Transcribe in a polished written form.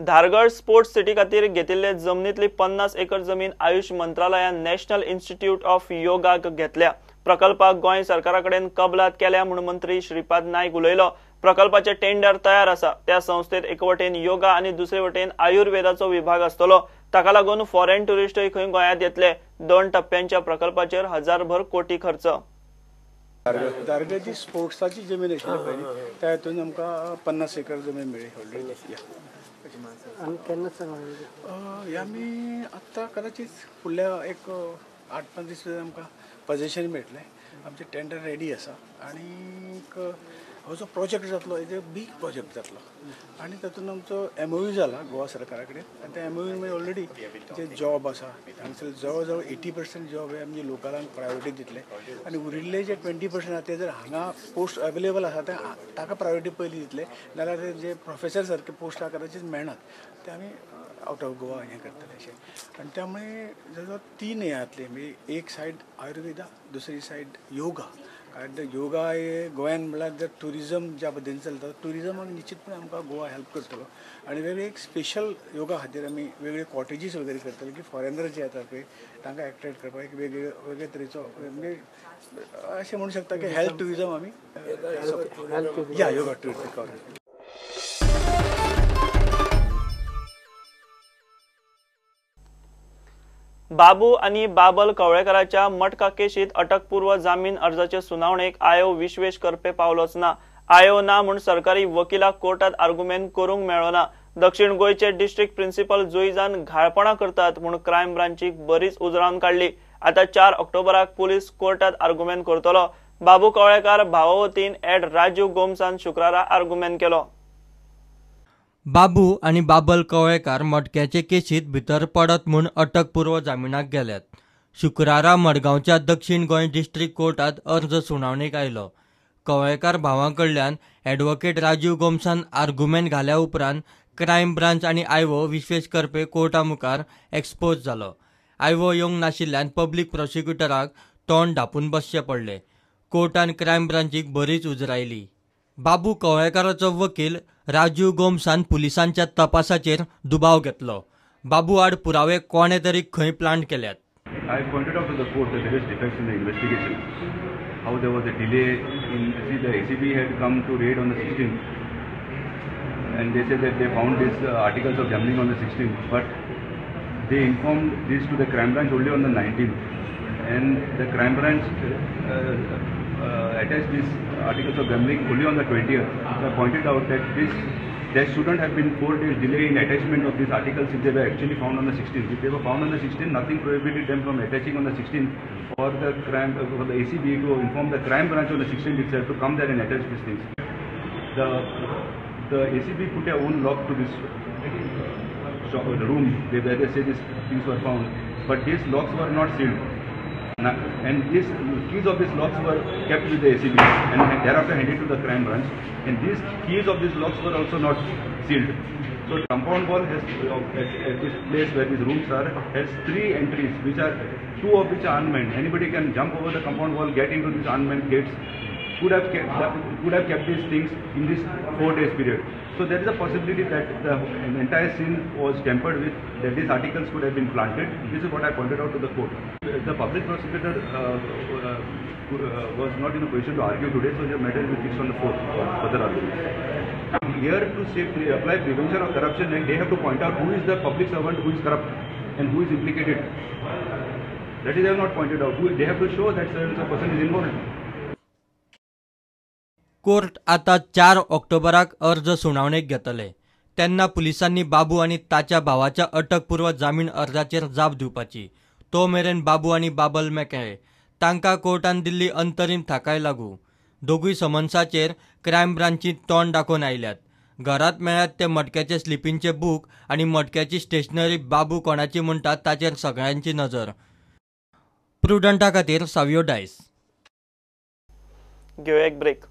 Dhargal sports city खातीर घेतिल्ले जमनीतली 50 acre जमीन आयुष मंत्रालयान नॅशनल इन्स्टिट्यूट ऑफ योगाक घेतल्या। प्रकल्पाक गोंय सरकारा कडेन कबलात केल्या म्हूण मंत्री श्रीपाद नायक उलयलो। प्रकल्पाचे टेंडर तयार आसा। त्या संस्थेत एक वटेन योगा आनी दुसरे वटेन आयुर्वेदाचो विभाग आसतलो। ताका लागून फॉरेन ट्युरिस्टय खंय गोंयांत येतले। 2 टप्प्यांच्या प्रकल्पाचेर 1000 कोटी खर्च। धारगळची स्पोर्ट्साची जमीन आशिल्ली पळय न्ही, त्या हितून आमकां 50 एकर जमीन मेळ्ळी ऑलरेडी। हे आमी आत्तां कदाचीत फुडल्या एक 8-5 दीस आमकां पजेशन मेळटलें। आमचें टेंडर रेडी आसा आनी हो जो प्रोजेक्ट जातलो is a big project जातलो आनी तातूंत आमचो एमओयू जाला गोवा सरकारा कडेन आनी त्या एमओयू मागीर ऑलरेडी जे जॉब आसा हांगसर जवळ जवळ 80% जॉब हे आमचे लोकलांक प्रायोरिटी दितले आनी उरिल्ले जे 20% आसा ते जर हांगा पोस्ट अवेलेबल आसा ते ताका प्रायोरिटी पयलीं दितले, नाल्यार ते जे प्रोफेसर सारके पोस्ट आसा कदाचीत मेळनात, ते आमी आउट ऑफ गोवा हें करतले अशें। आनी त्यामुळे जवळ जवळ 3 हें जातले, म्हणजे एक सायड आयुर्वेदा, दुसरी सायड योगा। कारण योगा हे गोंयान म्हणल्यार जर ट्युरिजम ज्या पद्दतीन चलता ट्युरिजमाक निश्चितपणे आमकां गोवा हेल्प करतलो आनी वेगळे एक स्पेशल योगा खातीर आमी वेगळे कॉटेजीस वगैरे करतले की फॉरेनर जे येतात पळय तांकां एट्रेक्ट करपाक एक वेगळे वेगळे तरेचो, म्हणजे अशें म्हणू शकता की हेल्थ ट्युरिजम आमी या योगा ट्युरिजम। बाबू आनी बाबल कवळेकराच्या मटका केशीत अटकपूर्व जामीन अर्जाचे सुनावणेक आयो विश्वेश करपे पावलोच ना। आयो ना म्हूण सरकारी वकिलाक कोर्टात आर्गुमेंट करूंक मेळ्ळो ना। दक्षिण गोंयचे डिस्ट्रिक्ट प्रिन्सिपल जुईजान घाळपणा करतात म्हूण क्रायम ब्रांचीक बरीच उजरावन काडली। आतां 4 ऑक्टोबराक पुलीस कोर्टात आर्गुमेंट करतलो। बाबू कवळेकार भावा वतीन ॲड राजीव गोम्सान शुक्रारा आर्गुमेंट केलो। बाबू आनी बाबल कवळेकार मटक्याचे केशीत भितर पडत म्हूण अटकपूर्व जामिनाक गेल्यात। शुक्रारा मडगांवच्या दक्षिण गोंय डिस्ट्रिक्ट कोर्टात अर्ज सुनावणेक आयलो। कवळेकार भावां कडल्यान ॲडव्होकेट राजीव गोम्सान आर्गुमेंट घाल्या उपरांत क्रायम ब्रांच आनी आयवो विश्वेश करपे कोर्टा मुखार एक्सपोज जालो। आयवो येवंक नाशिल्ल्यान पब्लीक प्रॉसिक्युटराक तोंड धांपून बसचें पडलें। कोर्टान क्रायम ब्रांचीक बरीच उजरायली। बाबू कवळेकाराचो वकील राजीव गोम्सान पुलिसांच्या तपासाचेर दुबाव घेतलो। बाबू आड पुरावे कोणे तरी खंय प्लांट केल्यात। I pointed out to the court that there is defects in the investigation. How there was a delay in, see, the ACB had come to raid on the 16th and they said that they found these articles of gambling on the 16th, but they informed this to the crime branch only on the 19th, and the crime branch attached these articles of gambling only on the 20th. So I pointed out that this, there shouldn't have been 4 days delay in attachment of these articles if they were actually found on the 16th. If they were found on the 16th, nothing prohibited them from attaching on the 16th, or the crime, for the ACB to inform the crime branch on the 16th itself to come there and attach these things. The ACB put their own lock to this shop, the room where they say these things were found, but these locks were not sealed. And these keys of these locks were kept with the ACB and thereafter handed to the crime branch, and these keys of these locks were also not sealed. So the compound wall has, at this place where these rooms are, has 3 entries, which are 2 of which are unmanned. Anybody can jump over the compound wall, get into these unmanned gates, could have kept these things in this 4 days period. So there is a possibility that the entire scene was tampered with, that these articles could have been planted. This is what I pointed out to the court. The public prosecutor was not in a position to argue today, so the matter will be fixed on the 4th for further arguments. Here to say, apply Prevention of Corruption Act, they have to point out who is the public servant who is corrupt and who is implicated. That is, they have not pointed out. They have to show that certain person is involved. Court आता 4 ऑक्टोबराक अर्ज सुनावणेक घेतले। तेन्ना पुलिसांनी बाबू आनी ताच्या भावाच्या अटकपूर्व जामीन अर्जाचेर जाप दिवपाची। तो मेरेन बाबू आनी बाबल मेकळे। तांकां कोर्टान दिल्ली अंतरीम थाकाय लागू। दोगूय समन्साचेर क्रायम ब्रांचीन तोंड दाखोवन आयल्यात। घरांत मेळ्ळ्यात ते मटक्याचे स्लिपींचे बूक आनी मटक्याची स्टेशनरी बाबू कोणाची म्हणटात ताचेर सगळ्यांची नजर। प्रुडंटा खातीर सावियो डायस। घेवया एक ब्रेक।